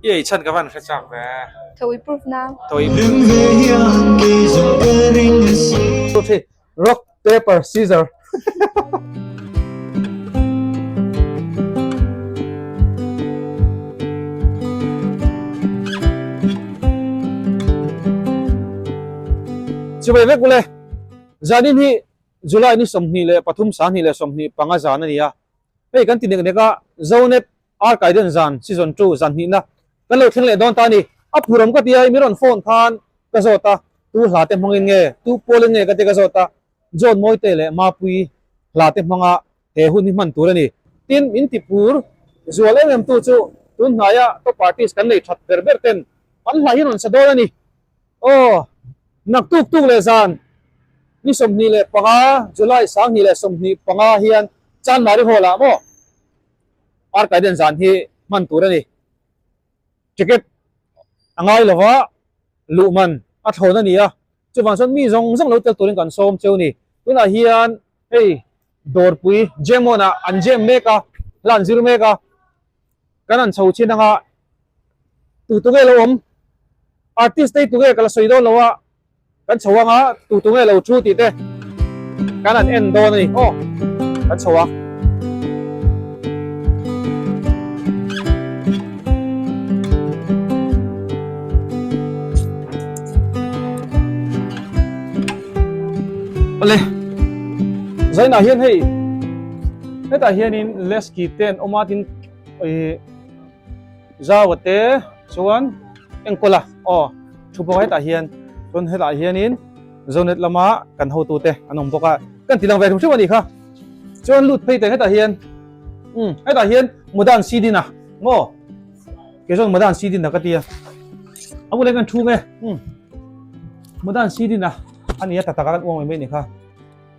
I ei chhan ka van hre chak ve. Thawi proof na. Thawi. Rock paper scissor. Chibai vek ule. Zanin hi July ni 23 25 zan a ni a. Hei kan ti nek nek a, Zonet Arkaiden zan season 2 zan hnihna kan lo thleng leh dawn ta a ni. A phuram ka ti a, mi rawn phone khan ka zawt a, tu hla te hmangin nge, tu pawlin nge ka ti ka zawt a, John Mawite leh Mapui hla te hmanga he hun hi hman tur a ni. Tin, min ti phur zual em em tu chu tun hnaia top artist kan nei that ber ber ten an hla hi rawn sa dawn a ni. Aw, naktuk tuk leh zan ni 25 July 2025 hian Chanmari Hall ah maw Arkaiden zan hi hman tur a ni. Ticket a ngai lova luh man a thlawn a ni a, chuvang chuan mi zawng zawng lo tel turin kan sawm cheu a ni. Tunah hian hei dawrpui Jemon ah an jem mek a, hla an zir mek a, kan han chho chin anga tu tu nge lo awm artist te hi tu nge ka la sawi dawn lo a kan chho anga tu tu nge lo thu tih te kan han en dawn a ni aw kan chho a. Awle zainah hian hei hetah hianin leski te an awm a tin ih zau a te chuan enkawl a aw thu bawk a hetah hian chuan hetah hianin zonet lama kan hotu te an awm bawk a kan ti lang ve hrim hrim a nih kha chuan lut phei teh hetah hian umm hetah hian mudan sidin a maw kei chuan mudan sidin a ka ti a a bulah hian kan thu nge umm mudan sidin a a ni a ta taka kan uang mai mai a nih kha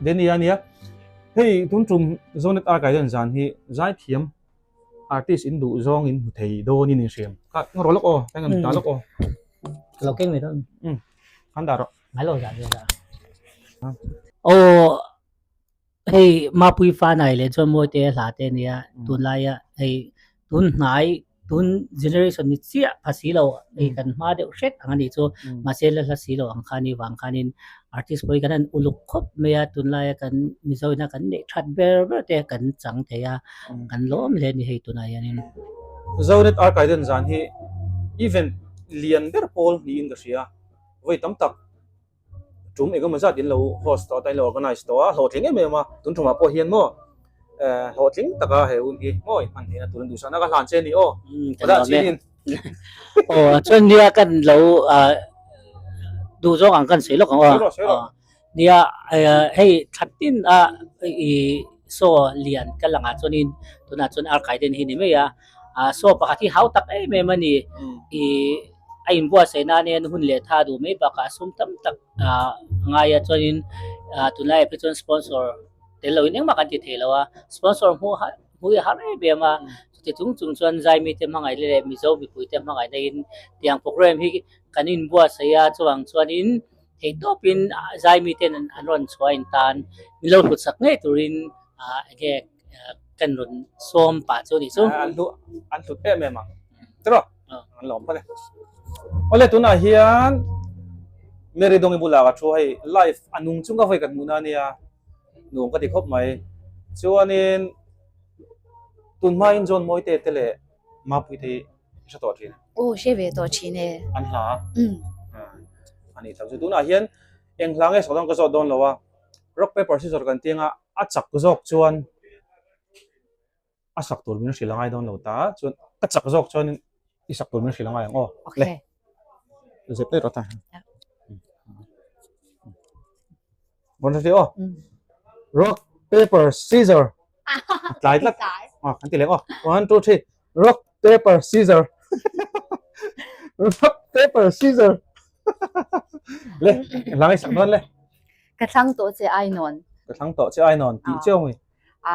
Denia a nia hei tun tum zonet archive zan hi zaithiam. Artist in duh zawng in hmu thei dawn in inhriam. Ka rawh lawk aw, ka ngam ta lawk aw. Lo keng mai dawn. Um, kan dah rawh. Ngai lo zah zah. Aw, hei Mapui fa nai leh chuan mawi te hla te nia tunlaia hei tun hnai tun generation ni chiah pha si lo hei kan hma deuh hret ang a nih chu mahse la hla si lo ang kha ni vang khanin artist pawh hi kan han uluk khawp mai a tunlaia kan Mizo ina kan neih that ber ber te kan chang thei a kan lawm hle a ni hei tunah hianin. Zonet Arkaiden zan hi event lian ber pawl niin ka hria vawi tam tak tum engemaw zat in lo host tawh a in lo organize tawh a hlawhtling em em a tun tumah pawh hian maw hlawhtling taka he hun hi maw in hman theihna tur an duhsakna ka hlan che a ni aw ka lawm e aw chuan nia kan lo duh zawng ang kan sawi lawk ang aw nia hei thla tin a i saw lian ka lang ah chuanin tunah chuan arkaiden hi ni mai a saw pakhat hi hau tak em em a ni i a inbuatsaih nan hian hun leh tha duh mai bakah sum tam tak ah a ngai a chuanin ah tunlaiah phei chuan sponsor tel loin engmah kan ti thei lo a sponsor hmuh har hmuh hi a har em em a chuti chung chung chuan zaimi te hmangaihna leh mizo mipui te hmangaihna in tiang program hi kan inbuatsaih a chuvang chuanin theihtawpin zaimi ten an rawn chhuah in tan min lo hlutsak ngei turin ah enge kan rawn sawm pah chu a nih chu. An hlu an hlut em em ang tiraw an lawm phawt e. Awle tunah hian Mary Dawngi bulah ka thu hei live a nung chung ka vawi ka hmuhna ania nuam ka ti khawp mai chuanin tun hmain John Mawite te leh Mapuite hi i hre tawh thin. Aw hre ve tawh thin e. An hla. A nih tak chu tunah hian eng hla nge sawi dawn ka zawt dawn lo a rock paper scissor kan ti anga a chak zawk chuan a sak tur min hrilh a ngai dawn lo ta chuan a chak zawk chuan i sak tur min hrilh a ngai ang aw le zep daih rawh ta rawn hre aw rock paper scissor tlai tlat aw kan ti leh aw 1 2 3 rock paper scissor rock paper scissor le hlang i sak dawn le Ka thlang tawh che Ainawn. Ka thlang tawh che Ainawn tih chiau mai. A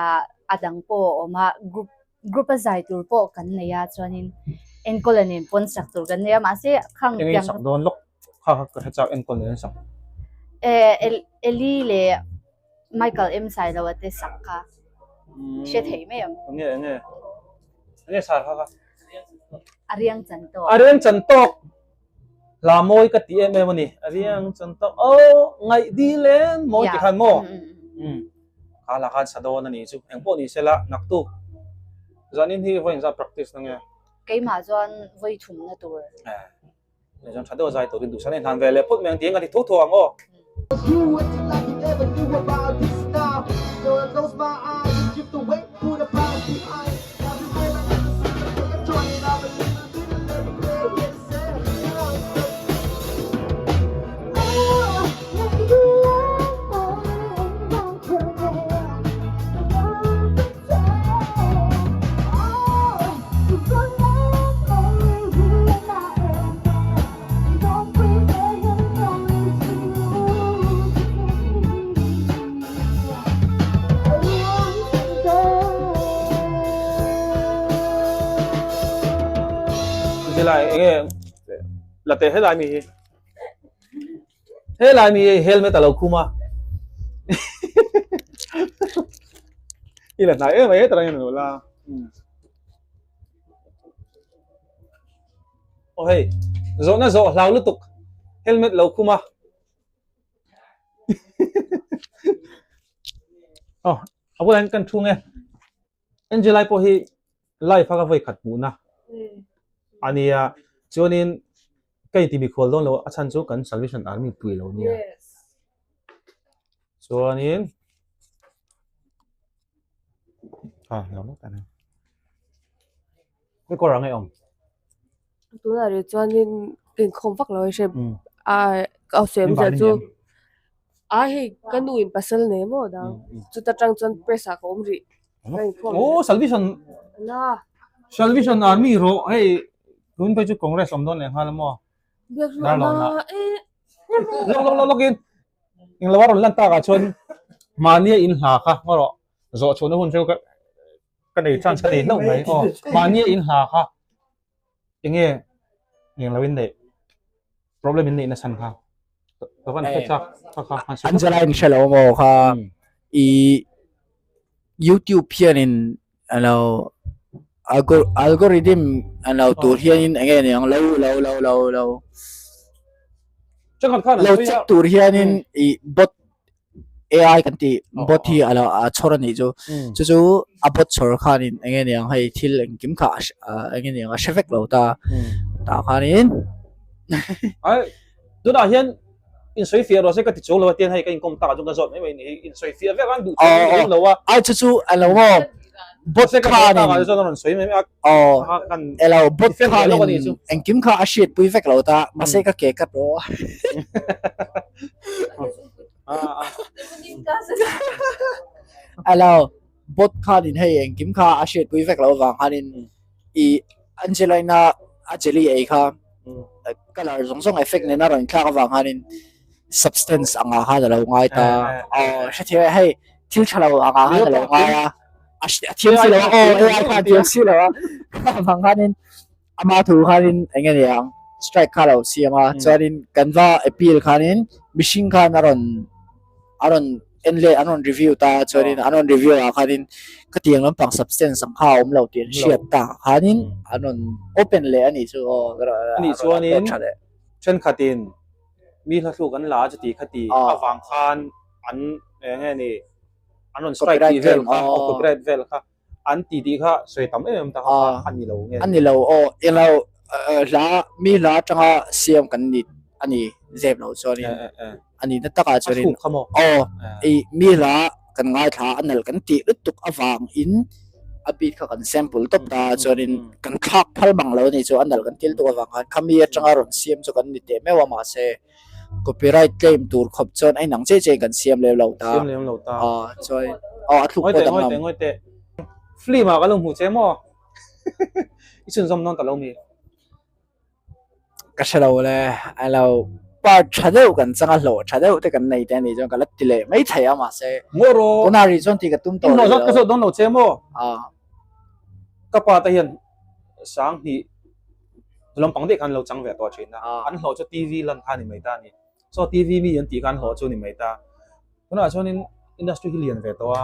a dang pawh a awm a, group group a zai tur pawh kan nei a chuanin enkawl a nen pawn sak tur kan nei a mahse khang Eng eng sak dawn lawk kha kha ka hre chak enkawl nen sak. E Eli leh Michael M Sailoa te sak kha hre thei mai ang. Enge enge enge sar kha kha. A riang chan tawk. A riang chan tawk. Hla mawi ka ti em em a ni. A riang chan tawk. Oh, ngaih dil em mawi ti khan maw? Um. Kha la khan sa dawn a ni chu. Eng pawh ni sela naktuk. Zanin hi vawiin zat practice na nge? Keimah chuan vawi thumna tur. Eh. Chuan tha deuh zai turin duhsan a inhlan ve leh phawt mai ang tiin ka ti thu thu ang aw. Helai enge la te helai mi hi Helai mi hei helmet a lo khum a. I la hnai em mai hetah hian a lo la. Aw hei zawhna zawh hlau lutuk helmet lo khum a. Aw a bulah hian kan thung e. Angelai pawh hi live a ka vawi khat hmuhna a nia chuanin ka inti mikhual dawn lo a chhan chu kan Salvation Army pui lo nia chuanin ah lo lawk ta ni kawr ang e awm tunah rih chuanin ka inkhawm vak lo a hre a ka sawi awmzia chu a hei ka nu in pasal nei maw dang chuta tang chuan press ah ka awm rih ka inkhawm oh salvation na salvation army rawh hei tun phei chu congress awm dawn leh nghal maw dar lo na lawk lawk lawk lawkin englo a rawn lan takah chuan mahnia in hla kha ngaw rawh zawh chhuahna hun chu ka ka nei chance ka nei hlauh mai aw mahni in hla kha enge eng lo in neih problem in neih na chhan kha ka van hre chak kha kha han an zalai in hre lo maw kha i youtube hian in alo algorithm alo tur hian in enge niang lo lo lo lo lo lo check tur hian in i bot AI kan tih bot hi a lo a chhawr a nih chu chu chu a bot chhawr khanin eng nge niang hei thil engkim kha a eng nge niang a hre vek lo ta tah khanin ai tunah hian insawi fiah rawh se ka ti chuang lo a tian hei ka inkawm takah chuan ka zawt mai mai ni hi insawi fiah vek a an duh chuang in ka ring lo a ai chu chu a lo maw bot khanin chuan a rawn sawi mai mai a aw elo bot khanin engkim kha a hriat pui vek lo ta mahse ka ke kat rawh Alo bot khanin hei engkim kha a hriatpui vek loh avang khanin i Angelina a jelly ei kha colour zawng zawng effect nena rawn thlak avang khanin substance angah khan alo ngai ta aw hrethiam e hei thil tha lo angah khan alo ngai a a thiam si lo a aw AI khan a thiam si lo a avang khanin Ama thu khanin eng nge niang strike kha lo siam a chuanin kan va appeal khanin mihring khan a rawn a rawn en leh an rawn review ta chuanin an rawn review ah khanin khatiang lampang substance ang kha a awm lo tih an hriat ta khanin an rawn open leh a nih chu aw Ani chuanin thenkhatin mi hla thluk an la a chuti khati avang khan an eng nge ni an rawn strike tih vel kha copyright vel kha An ti tih kha sawi tam em em ta kha a ni lo nge? A ni lo aw, englo hla mi hla atanga siam kan ni a ni zep lo chuanin a ni na takah chuanin aw i mi hla kan ngaithla a nalh kan tih lutuk avangin a beat kha kan sample tawp ta chuanin kan thlak phal mang lo a ni chu a nalh kan tih lutuk avang khan khami atanga rawn siam chu kan ni teh meuh a mahse Copyright claim tur khawp chuan a inang chiah chiah in kan siam lem lo ta. Siam lem lo ta. Aw chuan aw a thluk pawh danglam. Ngawi teh ngawi teh. Film ah ka lo hmu che maw? I chhunzawm dawn ta lo mi? Ka hre lo le. A lo part tha deuh kan chang a hlawh tha deuh te kan nei te a nih chuan ka la ti leh mai thei a mahse. Ngaw rawh. Tunah rih chuan tih ka tum tawh rih lo. I hlawh zat ka zawt dawn lo che maw? Aw. Ka pa te hian 2000 lampang daih khan lo chang ve tawh thin a, an hlawh chu TV lan kha a ni mai ta a ni. So TV mi an tih kha an hlawh chu a ni mai ta. Tunah chuanin industry hi lian ve tawh a,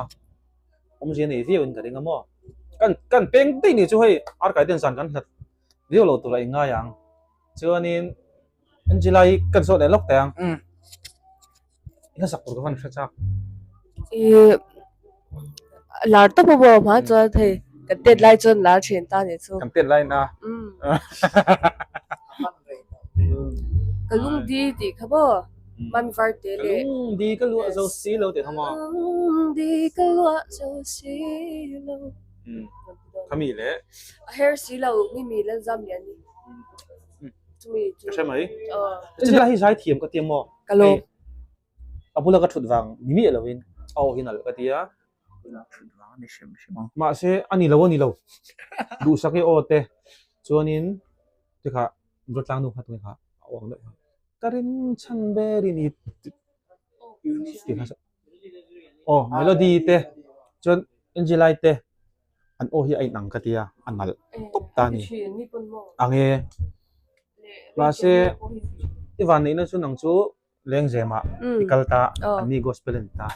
awmzia nei viau in ka ring a maw. Kan kan peng daih ni chu hei Arkai ten zan kan hlat. Viau lo tura i ngai ang. Chuanin Angela hi kan zawh leh lawk teh ang. Mm. I hlasak tur ka van hre chak. I lar tawp a maw hma chuan hei kan tet lai chuan lar thin ta nih chu. Kan tet lai na. Mm. Ka lungdi tih kha maw Mami Varte Ka leh. lungdi ka luah zo si lo tih kha maw. Ka lungdi ka luah zo si lo. Mm. Khami leh. A her si lo mi mi lan zam lian ni. Chumi chu. Ka hre mai. Chila hi zai thiam ka ti maw? Ka lo. A bula ka thut vang ni miah lovin a aw hi nalh ka ti a. Thut vang ni hrim hrim ang. Mahse a ni lo a ni lo. Duhsak i aw te chuanin tikha Rawtlang nu kha tunge kha a aw ang deuh kha. Ka rin chhan ber i ni ti kha aw melody te chuan Angelai te an aw hi a inang ka tia a nalh tawp ta a ni ang e mahse i van neihna chu nang chu lengzem ah i kal ta an ni gospel a ni ta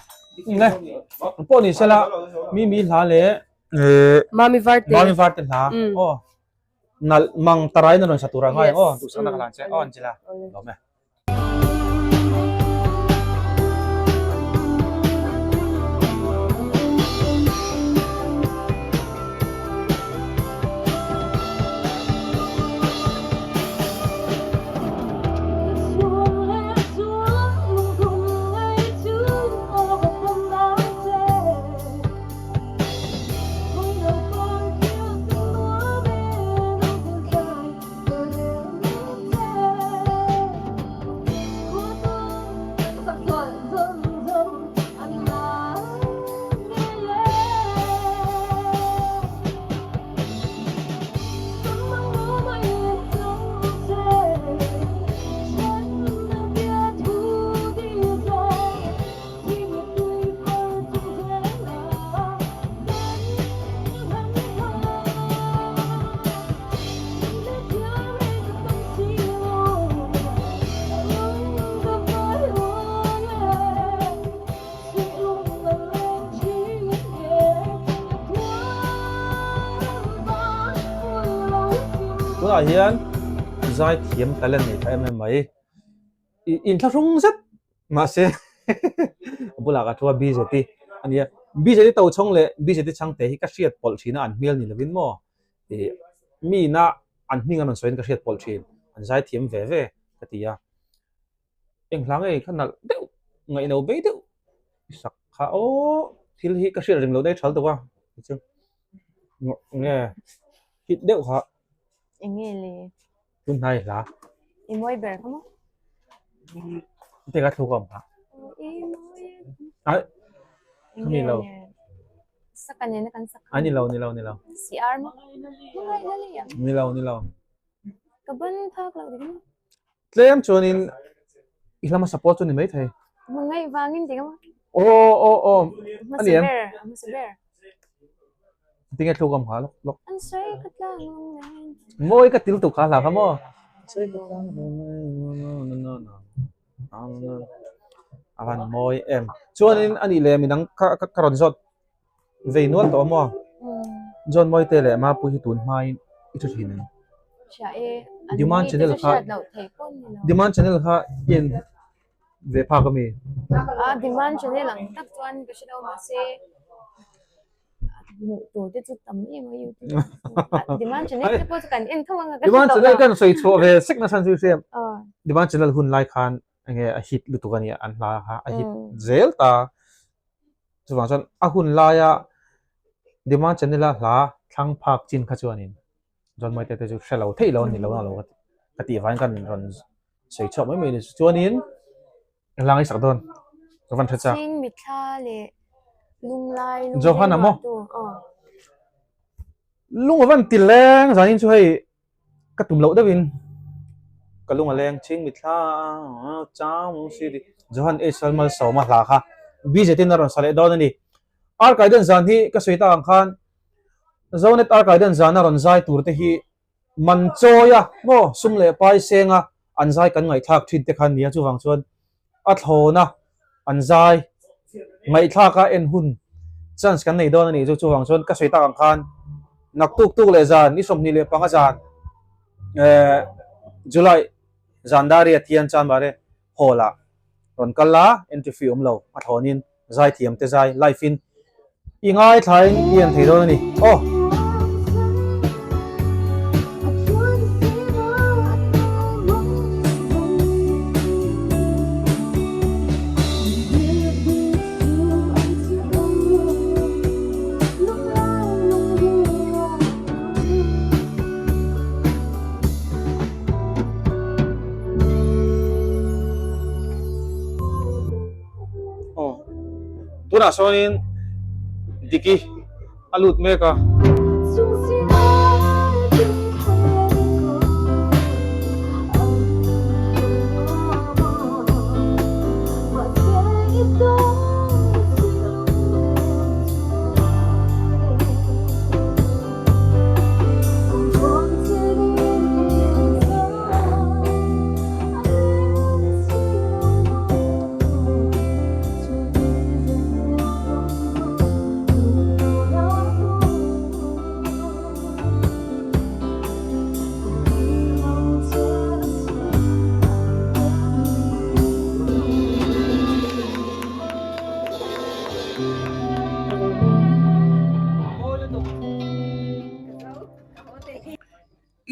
le pawh ni sela mi mi hla leh mami varte mami varte hla aw nalh mang tarai na rawn sa tur ah ngai ang aw duhsakna ka hlan che aw Angela lawm e. Tunah hian zaithiam talent nei tha em em mai. I inthlahrung zet mahse a bulah ka thu a BJT a nia. BJT tochhawng leh BJT chhangte hi ka hriat pawlh thin a an hmel ni lovin maw ih mi ina an hming an rawn sawiin ka hriat pawlh thin an zaithiam ve ve ka ti a. Eng hla ngei kha nalh deuh ngaihno bei deuh i sak kha aw thil hi ka hriat ring loh daih thal tawh a chu nge hit deuh kha. Eng nge le? Tun hnai hla. I mawi ber kha maw? Te ka thluk awm kha. I mawi. Ai. Khami lo. Saka nena kan sak. Ai ni lo ni lo ni lo. CR maw? Mangai na le yang. Ni lo ni lo. Ka ban phak lo dik maw? Tlem chuanin i hla hmasa pawh chu ni maithei. Hmangaih vangin ti ka maw? Aw aw aw a ni em? Hmasa ber, a hmasa ber. Tinge thluk awm kha lawk lawk. An sawi ka tlang lung nen. Mawi ka til tuk kha hla kha maw? Sawi ka tlang lung nen. A van mawi em. Chuanin a nih leh midang ka ka rawn zawt Vei nual tawh maw? John Mawite leh Mapui hi tun hmain i thu thin em? Hria e, an Demand mi te channel chu kha hriat loh theih pawn ni lo. Demand channel kha i en ve phak ami? A demand channel ang tak chuan ka hre lo mahse hmuh tur te chu tam em a youtube ah. Demand channel te pawh chu kan en tho anga ka hre Demand tawh channel lo. kan sawi chhuah ve sek nasa chu hriam. Aw. Demand channel hun lai khan enge a hit lutuk ania an hla kha a hit zel ta. Chuvang chuan a hun laia Demand Channel-a hla thlang phak chin kha chuanin John Maite te chu hre lo theih lo a ni lo na lo ka tih vangin kan rawn sawi chhuak mai mai a ni. Chuanin hla ngaihsak dawn ka van hre chak. Chhing mitthla leh lunglai lung Johan-a maw? aw. Lung a van ti leng zanin chu hei Ka tum loh deuhin ka lung a leng chhing mitthla a chang si ti Johan H Malsawma hla kha BJT in a rawn sa leh dawn a ni. Arkaiden zan hi ka sawi tak ang khan Zonet Arkaiden zana rawn zai tur te hi man chawi a maw sum leh pai senga an zai kan ngaihthlak thin te kha a ni a chuvang chuan a thlawn a an zai ngaihthlak a en hun chance kan nei dawn a nih chu chuvang chuan ka sawi tak ang khan naktuk tuk leh zan ni 25 zan. Eh July Zandari a thian chan mare hall ah rawn kal a entry fee awm lo a thlawn in zai thiam te zai live in i ngai thlain i en thei dawn a ni aw. Aw tunah sawnin Diki a lut mek a.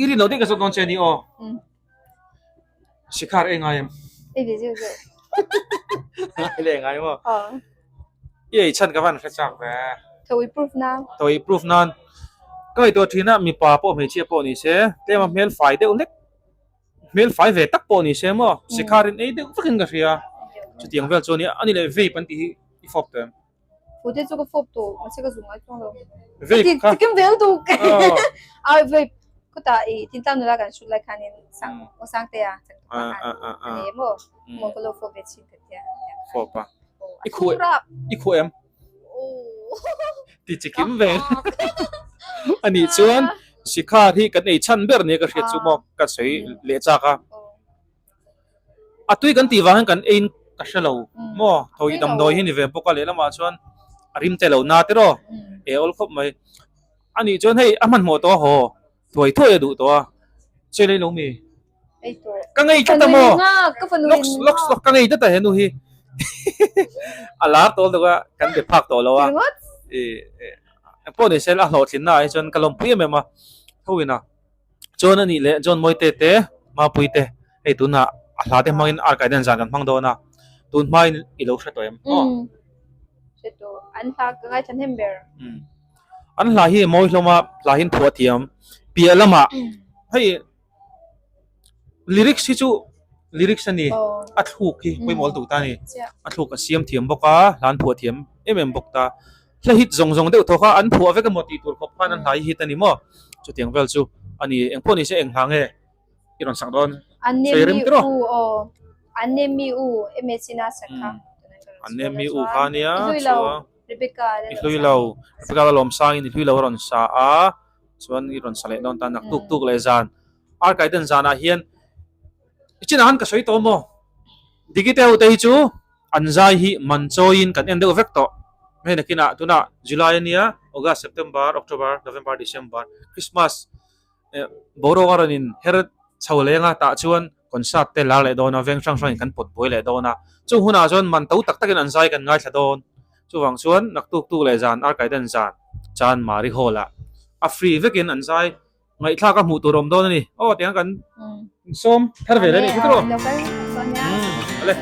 I rin lo deuh ka zawt dawn che a ni aw. Shikhar ei ngai em? Ei ve zeuh zeuh. Ngai leh ngai maw? I ei chhan ka van hre chak ve. Tho i proof nan. Tho i proof nan. Ka ngaihtuah thin a mipa pawh hmeichhia pawh ni se tlema hmel fai deuh hlek hmel fai ve tak pawh ni se maw Shikhar in ei deuh vekin ka hria. Chutiang vel chuan i ani leh vape an tih hi i fawp tawh em? Fute chu ka fawp tawh mahse ka zung ngai chuang lo. Vape kha. Chikim vel tu. Ai vape khuta i tintang nula kan shoot lai khanin sang o sang te a chang tu khan. Ani mo mo ko lo fawp ve chin ka tia. Fawp a. I khu i khu em. Ti chikim ve. Ani chuan Shikhar hi kan ei chhan ber nia ka hriat chu maw ka sawi leh chak a. A tui kan tih vang hian kan ein ka hre lo maw thawi damdawi hi ni ve bawk a lehlamah chuan a rim te lo na te rawh e awl khawp mai a nih chuan hei a hmanhmawh tawh a haw thuai thuai a duh tawh a che lei lo mi ka ngei tlat a maw lawk lawk lawk ka ngei tlat a henu hi a lar tawh lutuk a kan be phak tawh lo a engpawh ni se a hlawhtlinna ah hi chuan ka lawmpui em em a thawina. Chuan a nih leh John Mawite te Mapui te hei tunah a hla te hmangin ar guidance zan kan hmang dawn a tun hmain i lo hre tawh em aw. Hre tawh an hla ka ngaithla hnem ber. An hla hi mawi hlawm a hla hi an phuah thiam piah lamah hei lyrics hi chu lyrics a ni a thluk hi pawimawh lutuk ta a ni a thluk a siam thiam bawk a hla an phuah thiam em em bawk ta. Hla hit zawng zawng deuh thaw kha an phuah vek emaw tih tur khawp khan an hla hi hit a ni maw? Chutiang vel chu a ni. Eng pawh ni se eng hla nge i rawn sak dawn? Sawi rem tiraw? An nemi u aw. An nemi u MHC na sak kha. An nemi u kha nia I hlui lo Rebecca I hlui lo Rebecca la lawm sangin i hlui lo a rawn sa a chuan i rawn sa leh dawn ta naktuk tuk leh zan Arkaiden zanah hian i chinah khan ka sawi tawh maw? Dikite ho te hi chu An zai hi man chawiin kan en deuh vek tawh. Hei nakinah tunah July a nia, August, September, October, November, December, Christmas eh boruak a rawn in her chho leng a, tah chuan concert te lar leh dawn a, veng hrang hrangin kan pawt buai leh dawn a. Chung hunah chuan man to tak takin an zai kan ngaithla dawn. Chuvang chuan naktuk tuk leh zan Arkaidan zan Chan Mari Hall ah a free vekin an zai Ngaihthlak a hmuh tur awm dawn a ni. Aw tiang kan sawm thar ve leh a nih chu tiraw? Ale.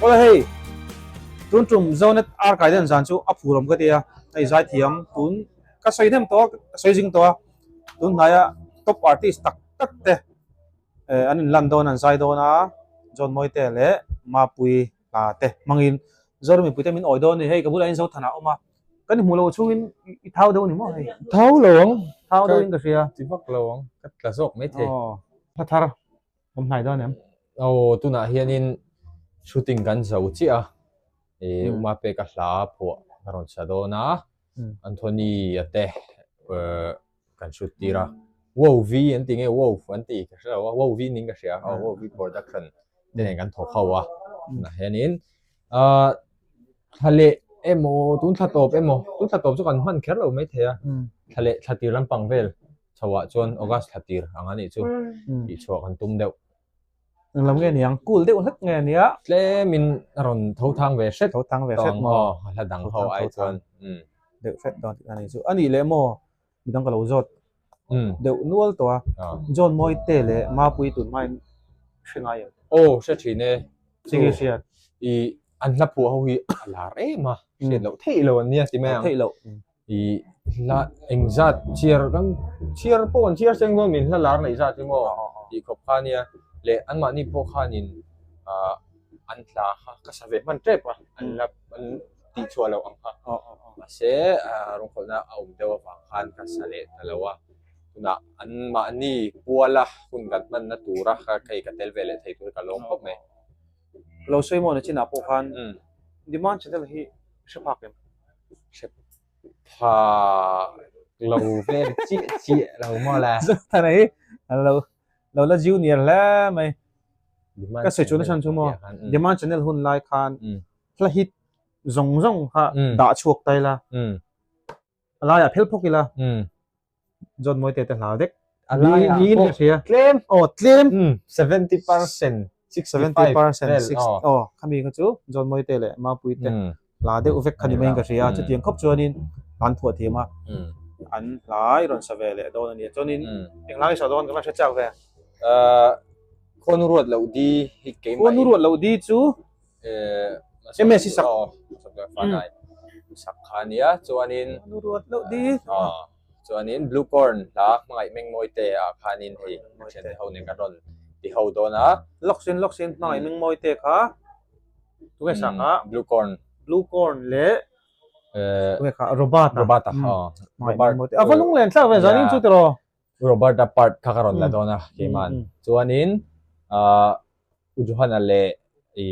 Awle hei tun tum Zonet ar kai den zan chu a phur awm ka ti a hei zaithiam tun ka sawi hnem tawh a ka sawi zing tawh a. Tun hnaia top artist tak tak te An inlan dawn an zai dawn a, John Mawite leh Mapuii hla te hmangin Zoram mipuite min awi dawn a ni. Hei ka bulah hian Zothan ah a awm a, kan inhmuh loh chhungin i thau deuh a ni maw hei? Thau lo ang. Thau deuhin ka hria. Ti vak lo ang, ka tla zawk maithei. Aw, hla thar awm hnai dawn em? Aw, tunah hianin shooting kan zo chiah a, ih Uma peka hla phuah ka rawn sa dawn a, Anthony-a te kan shoot tir a wow v an ti nge wow an ti ka hre lo a wow v ning ka hria aw wow v production te nen kan thawk ho a tunah hianin ah thla leh emaw tun thla tawp emaw tun thla tawp chu kan hman kher lo maithei a thla leh thla tir lampang vel chho ah chuan august thla tir ang a nih chu tih chhuah kan tum deuh. Eng lam nge niang cool deuh hlek nge nia. Tlemin a rawn tho thang ve hret. Tho thang ve hret maw. A hla dang ho ai chuan. Deuh hret dawn tih a ni chu. A nih leh maw midang ka lo zawt deuh nual tawh a. John Mawite leh Mapuii tun hmain hre ngai em? Aw hre thin e. Tinge hriat? I an hla phuah ho hi a lar em a. Hriat loh theih lo an nia ti mai ang. Theih loh. I hla engzat chhiar kan chhiar pawh an chhiar seng dawn min hla lar neih zat hi maw tih khawp kha ania leh anmahni pawh khanin ah an hla kha ka sa ve hman tep a an la an tih chhuah loh ang kha mahse ah rawngkhawlhna a awm deuh avang khan ka sa leh ta lo a tunah anmahni puala hun kan hmanna tura kha hei ka tel ve leh thei tur hi ka lawm khawp mai. Lo sawi maw nachinah pawh khan demand channel hi hre phak em? Hre phak lo vel chiah chiah lo maw le. Zothana hi an lo lo la junior hle mai. Ka sawi chu nasa chu maw demand channel hun lai khan hla hit zawng zawng kha dah chhuak ta ila. A laiah phel phawk ila. John Mawite te hlau dek. A laiah Niin pawh ka hria. tlem. Aw tlem. 70%, 65 70% vel six aw. aw khami kha chu John Mawite leh Mapuii te hla deuh vek kha ni maiin ka hria. Chutiang khawp chuanin an phuah thiam a. An hlai rawn sa ve leh dawn a nia. Chuanin eng hlai sa dawn ka va hre chak ve. Khuanu ruat loh di hi keimah Khuanu ruat loh di chu MS i sak. Fanai sak kha a nia chuanin Khuanu ruat loh di. Chuanin Blue Corn hla hmangaih Mengmawi te ah khanin hei ka thiante ho nen kan rawn ti ho dawn a. Lawksin lawksin hmangaih Mengmawi te kha tunge sak a? Blue Corn. Blue Corn leh tunge kha Robert a. Robert a Robert. A va lunglen thlak ve zanin chu tiraw. Robert a part kha ka rawn la dawn a keiman. Chuanin ah U Johana leh i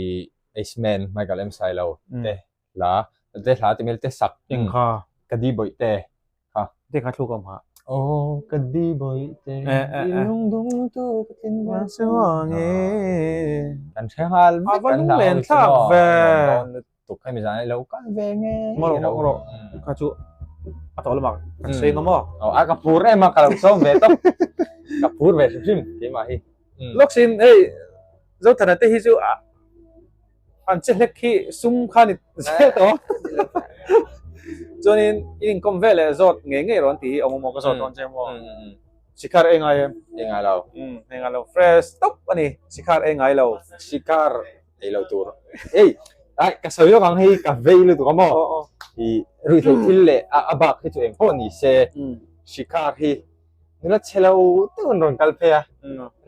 Aceman Michael M Sailo te hla te hla ti mel te sak eng kha ka di bawih te kha te kha thluk awm ha oh ka di bawih te i lungdung tu ka thin va chuange kan hre nghal vek kan hla lunglen thlak ve tuk hemi zan lo kal ve nge ngawr ngawr kha chu a tawh lamah kan sawi ngam aw oh a ka phur em a ka lo sawm ve tawp ka phur ve hrim hrim keimah hi Loksin hei Zothana te hi chu an che hlek hi sum kha ni zel tawh chuanin in inkawm vel leh zawt ngei ngei rawn tih hi awm maw ka zawt dawn che maw sikhar ei ngai em ei ngai lo ei ngai lo fresh tawp a ni sikhar ei ngai lo sikhar ei lo tur ei ai ka sawi lawk ang hei ka vei lutuk a maw i ruihtheih thil leh a bak hi chu eng pawh ni se sikhar hi Nula chhe lo deuh an rawn kal phei a,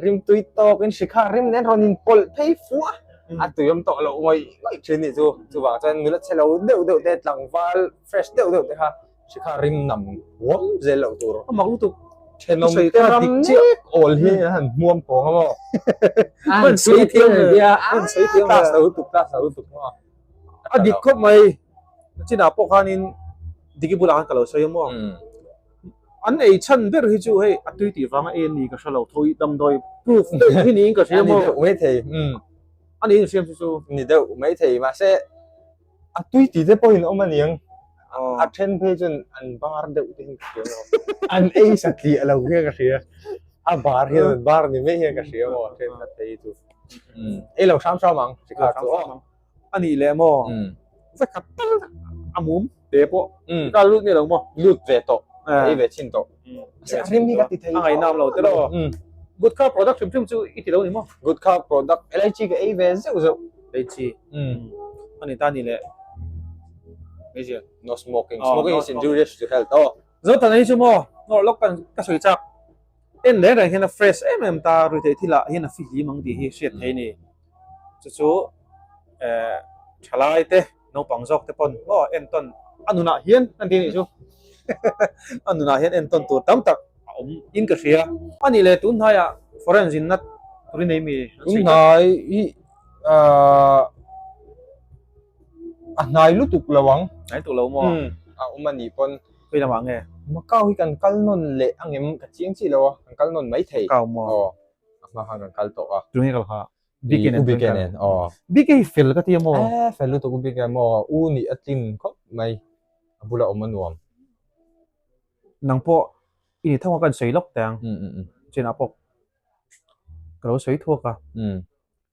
rimtui tawkin hri kha rim nen rawn inpawlh phei fuh a, a tuiawm tawh loh ngawih ngawih thin nih chu. Chuvang chuan nula chhe lo deuh deuh te tlangval fresh deuh deuh te kha hri kha rim nam huam zel loh tur. A mak lutuk. Thenawm te ram nek awl hi an han hmuam pawng a maw. An sawi thiam ve. An sawi thiam ve. Class lo lutuk, class lo lutuk maw. A dik khawp mai. Chinah pawh khanin Diki bulah khan ka lo sawi a maw. An ei chhan ber hi chu hei a tui tih vanga ei a ni ka hre lo, thawi damdawi proof deuh hi niin ka hria maw? A ni deuh maithei, umm. A niin hriam chu chu. Ni deuh maithei, mahse a tui tih te pawhin awm a niang. A then phei chuan an bar deuh te hian ka hria maw? An ei satliah lo hian ka hria. A bar hian an bar ni mai hian ka hria maw? A then khat phei chu. Umm, ei lo hram hram ang, sikar chu aw. A nih leh maw? Vekhat tal a mum. Te pawh ka lut nge lo maw? Lut ve tawh, ka ei ve chin tawh. A rim hi ka ti thei. A ngaihnam lo te lo. Gutkha product hrim hrim chu i ti lo ni maw? Gutkha product elaichi ka ei ve zeuh zeuh. Elaichi. A ni ta ni le. Meizial. No smoking. Smoking is injurious to health. Oh. Zothana hi chu maw? Nawrh lawk kan ka sawi chak. En reng reng hian a fresh em em ta ruihtheih thil ah hian a fihlim ang tih hi hriat theih a ni. Chu chu eh thalai te naupang zawk te pawn maw entawn a nunah hian an ti a nih chu a nunah hian entawn tur tam tak a awm in ka hria. A nih leh tun hnaiah foreign zinna tur i nei mi? Tun hnai hi ah a hnai lutuk lo ang. Hnai lutuk lo maw? A awm a nih pawn. Khawi lamah nge? Macau hi kan kal nawn leh angem ka chiang chiah lo a, kan kal nawn mai thei. Macau maw? Aw, a hma khan kan kal tawh a. Tunge kal kha? BK nen BK nen, aw. BK hi fel ka ti a maw? Eh, fel lutuk u BK maw, u nih a tlin khawp mai, a bula awm a nuam. Nang pawh i ni tho a kan sawi lawk teh ang, chenah pawh ka lo sawi thuak a.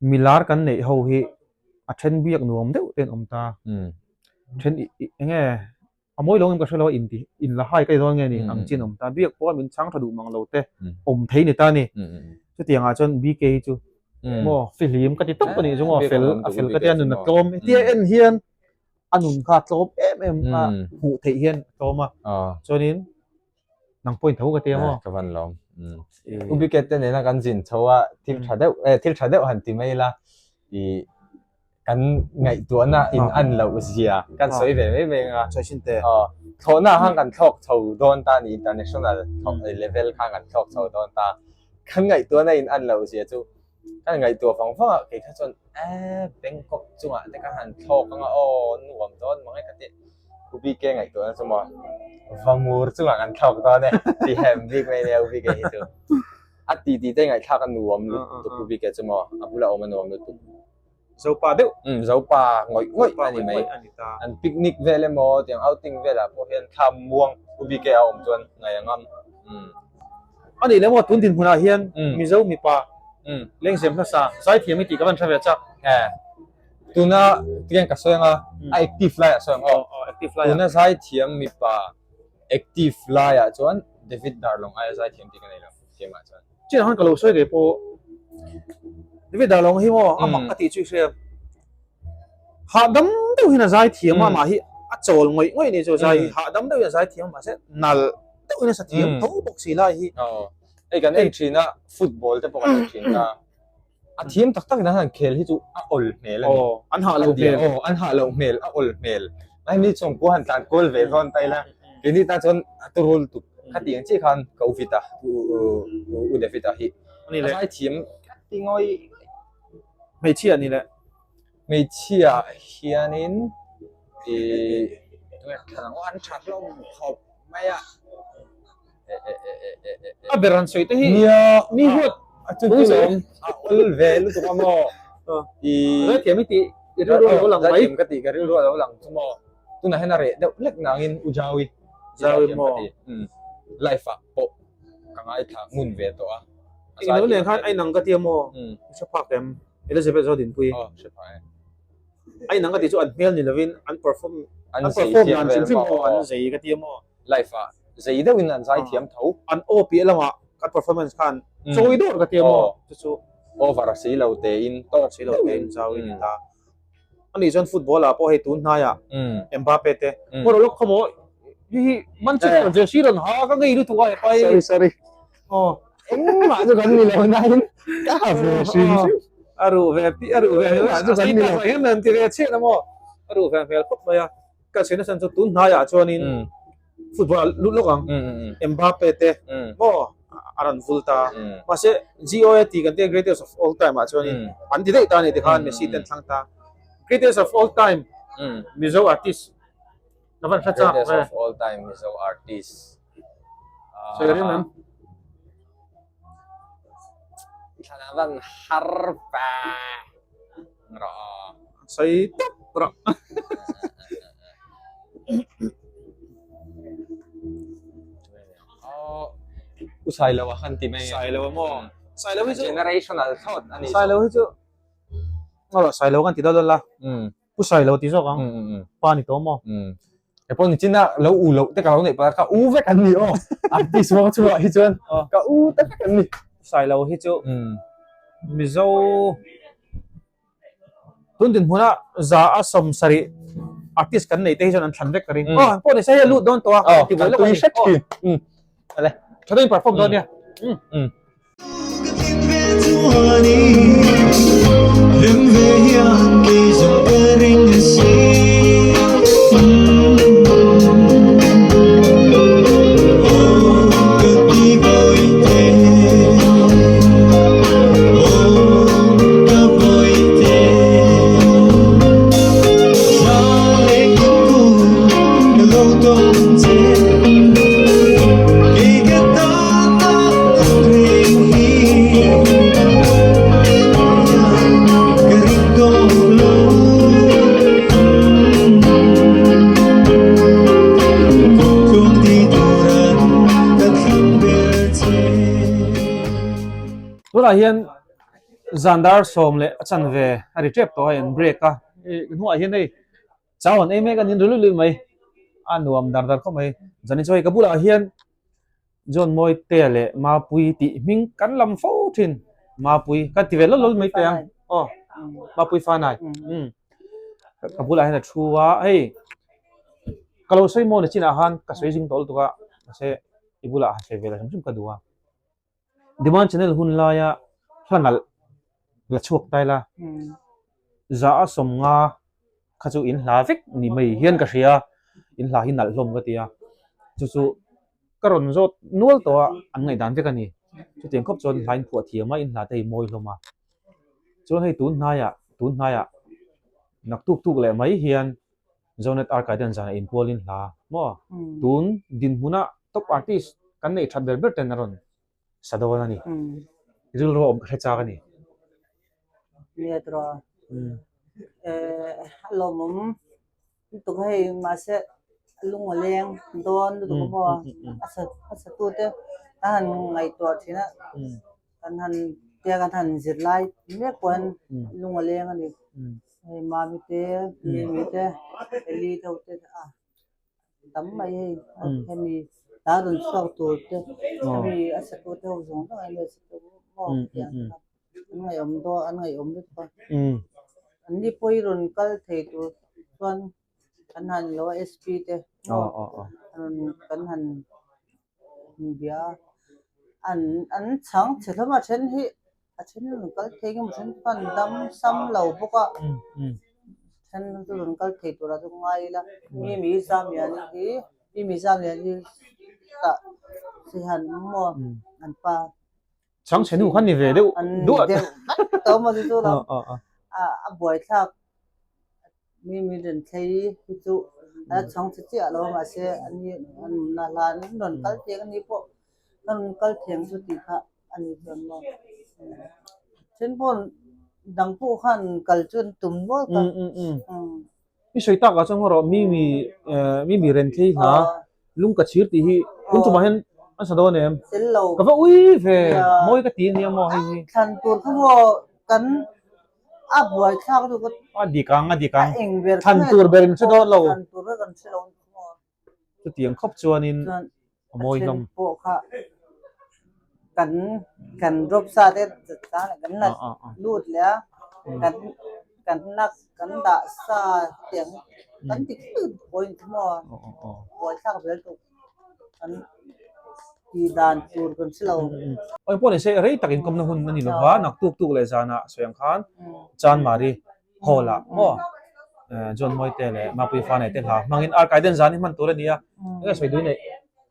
Milar kan neih ho hi a then biak nuam deuh te an awm ta, then eng nge a mawi lo em ka hre lo a inti in la hai ka ti dawn nge ni ang chin awm ta biak pawh a min chhang tha duh mang lo te awm thei ni ta ni chutiang ah chuan BK hi chu maw fihlim ka ti tawp a nih chu maw fel a fel ka tia nun a tlawm hetia en hian a nun kha a tlawm em em a hmuh theih hian a tlawm a chuanin nang pawhin tho ka tia maw ka van lawm u BK te nena kan zin chho a thil tha deuh thil tha deuh han ti mai ila i kan ngaihtuahna in an loh zia kan sawi ve mai mai anga sawi sin te thlawhna khan kan thlawk chho dawn ta ni international level khan kan thlawk chho dawn ta kan ngaihtuahna in an loh zia chu kan ngaihtuah vang vang a kei kha chuan e Bangkok chungah te ka han thlawk anga aw nuam dawn mang e ka ti U BK ngaihtuahna chu maw vamur chungah kan thlawk dawn e ti hem bik mai nia U BK hi chu a ti ti te ngaihthlak a nuam lutuk U BK chu maw a bula awm a nuam lutuk Zopa deuh. Umm Zopa ngawih ngawih a ni mai. An picnic vel emaw tiang outing velah pawh hian thla muang U BK a awm chuan ngaih a ngam. Umm. A nih leh maw tun dinhmunah hian Mizo mipa lengzem hmasa zaithiam i tih ka van hre ve chak. Eh. Tuna tiang ka sawi anga a active lai ah sawi ang aw. Aw active lai ah. Tuna zaithiam mipa active lai ah chuan David Darlong aia zaithiam tih ka nei lo thiam ah chuan. Chin han ka lo sawi ve pawh David Darlong hi maw a mak ka tih chu i hria hahdam deuh hian a zai thiam a mah hi a chawl ngawih ngawih ni chu zai hi hahdam deuh hian a zai thiam a mahse nalh deuh in a sa thiam tho bawk si lai hi hei kan en thin a football te pawh kan en thin a a thiam tak tak in an han khel hi chu a awl hmel a ni an hah loh hmel aw an hah loh hmel a awl hmel mai mi chawngkua han tlan kual ve dawn ta ila keini tan chuan a turul tuk khati ang chiah khan ka u Vita u u David-a hi ani le a zaithiam ka ti ngawi hmeichhia ani le hmeichhia hianin ih thlan an tha hlawm khawp mai a A ber han sawi te hi mi huat a chu chu lawm a awl ve lutuk a maw i zaithiam i tih i rilru a lo lang mai zaithiam ka tih ka rilru a lo lang chu maw tunah hian a reh deuh hlek nangin u Jaui Jaui maw life ah pawh ka ngaithla ngun ve tawh a Eng lo nen khan a inang ka tia maw i hre phak em Elizabeth Zodinpuii aw hre phak e a inang ka tih chu an hmel ni lovin an perform an perform dan hrim hrim pawh an zei ka tia maw life ah zei deuh in an zai thiam tho. An aw piah lamah kan performance khan chawi dawr ka tia maw chu chu. Over a si lo te in tawk si lo te in zau in ta. Ani chuan football ah pawh hei tun hnaiah Mbappe te pawh lawk khaw maw hi hi Manchester jersey rawn ha ka ngei lutuk a hepa hi. Sorry sorry. Aw. Engmah chu kan ni lo nain ka ha ve hrim hrim. A ruh ve pi a ruh ve engmah chu kan ni lo. Hian an ti ve chhiat a maw a ruh ve hmel khawp mai a. Ka sawi nasa chu tun hnaiah chuanin football lut lawk ang Mbappe te maw a rawn vul ta mahse GOAT kan tia greatest of all time ah chuanin an ti daih ta a ni tikhan Messi te an thlang ta greatest of all time Mizo artist ka van hre chak greatest of all time Mizo artist sawi ring em thlan a van har pa rawh sawi tawp rawh. U Sailo a khan ti mai. Sailo a maw? Sailo hi chu generational thought ani. Sailo hi chu Ngawrh Sailo kan ti dawn la. Pu Sailo ti zawk ang. Pa ni tawh maw? He pawh ni chin a lo u loh te ka lo neih pah ka u vek an ni aw. Artist ruang chungah hi chuan ka u te vek an ni. Sailo hi chu Mizo Tun dinhmuna za a 70 artist kan nei te hi chuan an thlan vek ka ring. Aw, pawh ni se hei a lut dawn tawh a, ti buai lawk a ni. Tui hret thin. Ale, tha deuhin perform dawn nia. Um. Tunah hian zan dar sawm leh a chanve a ri tep tawh a in break a hnuah hian hei chau an ei mek a nin ri luih luih mai a nuam dar dar khawp mai zanin chu hei ka bulah hian John Mawitea leh Mapui tih hming kan lam fo thin Mapui kan ti ve lawt lawt mai teh ang aw Mapui Fanai um ka bulah hian a thu a hei ka lo sawi maw ni chinah khan ka sawi zing tawh lutuk a mahse i bulah han sawi ve la hrim hrim ka duh a. Demand channel hun laia hla nalh la chhuak ta ila za a 50 kha chu in hla vek ni mai hian ka hria in hla hi nalh hlawm ka ti a chu chu ka rawn zawt nual tawh a an ngaihdan vek a ni chutiang khawp chuan hla in phuah thiam a in hla te hi mawi hlawm a chuan hei tun hnaiah tun hnaiah naktuk tuk leh mai hian Zonet Arkaiden zanah inpualin hla maw? Tun dinhmuna top artist kan neih that ber ber ten a rawn sa dawn a ni. Rilru a awm ka hre chak a ni. Nia tiraw. Eh a lawmawm lutuk hei mahse lung a leng dawn lutuk a maw a sa a satu te a han ngaihtuah thin a. Kan han tia kan han zir lai mek pawh hian lung a leng a ni. Hei Mami te, Mimi te, Eli te ho te a tam mai hei hemi hla rawn chhuak tur te hemi a satu te ho zawng zawng em em a satu maw tiang kha an ngaihawm dawn an ngaihawm lutuk a. An ni pawh hi rawn kal thei tur chuan kan han lo a SP te maw rawn kan han Bia an an chhang chhe hlawm a then hi a then rawn kal thei nge maw then chuan dam sam lo bawk a then chu rawn kal thei tur ah chu ngai ila mi mi zam lian hi mi mi zam lian hi tah sihan maw an pa Chhang chhe nu kha ni ve deuh duah deuh vek tawh maw chu chu lo a buaithlak Mi mi rawn thlei hi chu a chhang che chiah lo mahse an ni an na hlan an rawn kal theng ani pawh ka rawn kal theng chu tih kha a ni chuan maw then pawh dang pawh khan kal chu an tum nual ka I sawi tak ah chuan erawh mi mi mi mi ren thlei hla lung ka chhir tih hi tun tumah hian an sa dawn em? Tel lo. Ka va ui ve mawi ka ti ania maw hei hi. Thlan tur kha maw kan A buai thlak lutuk a. A dik ang, a dik ang. A eng ber Thlan tur ber in hre dawn lo. Thlan tur ber kan hre lo ni maw. Chutiang khawp chuanin a mawi hlawm. A then pawh kha kan kan drop sa te chang leh kan la lut leh a. Kan kan nak kan dah sa tiang kan ti khut pawhin chu maw. Buai thlak zel tuk. Kan tih dan tur kan hre lo. Eng pawh ni se rei tak inkawmna hun a ni lo va, naktuk tuk leh zanah sawi ang khan Chanmari Hall ah maw John Mawite leh Mapui Fanai te hla hmangin Arkaiden zan hi hman tur a ni a, enge sawi duh neih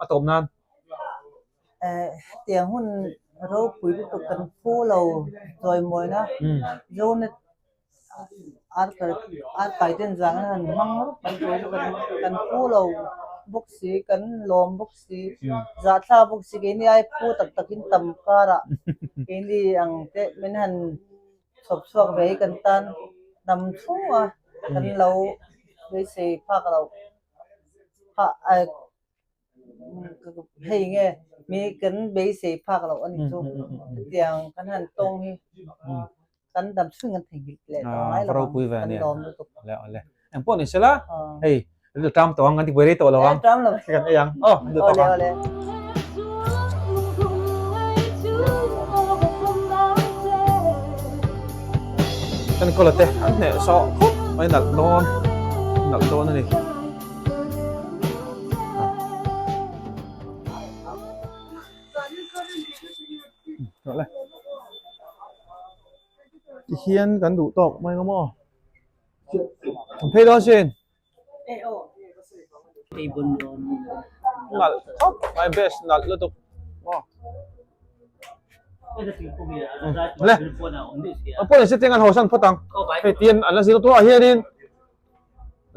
a tawp nan. Hetiang hun ropui lutuk kan phu lo chawimawina Zonet Arkaiden zan an han hmang rup mai tur chu kan phu lo bawk si, kan lawm bawk si, zahthlak bawk si keini ai phu tak takin tam karah keini ang te min han chhawp chhuak ve hi kan tan dam chhunga kan lo beisei phak loh phah Hei nge mi kan beisei phak loh a ni chu hetiang kan han tawng hi kan dam chhung kan theihnghilh leh tawh ngai lo ang kan lawm lutuk. Eng pawh ni sela hei rilru ṭam tawh ang kan ti buai rei tawh lo ang kan ei ang aw kan duh tawk ang. Kan kawla te an hneh sawh khawp mai nalh dawn nalh dawn a ni. Tihian kan duh tawk mai ngawm aw. Kan phei dawn sin. Nalh khawp mai best nalh lutuk maw. Le. Pawh ni se tiang an haw san phawt ang. Hei tian an la zir tur ah hianin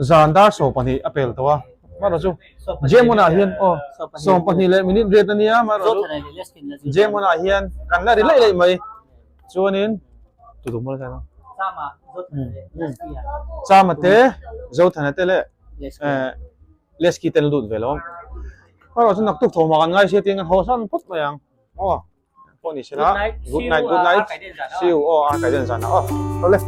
Zan dar 12 a pel tawh a, marawh chu Jemon ah hian aw 12 leh minute riat a nia marawh chu Jemon ah hian kan la ri laih laih mai chuanin tu tu maw la Chama te Zothana te leh Lesky te an lut ve lo marawh chu naktuk thawmah kan ngai sia tiin kan haw san phawt mai ang aw. Pawh ni sela. Good night. Good night, good night. See you. Aw, a kai den zan ah. Aw, le.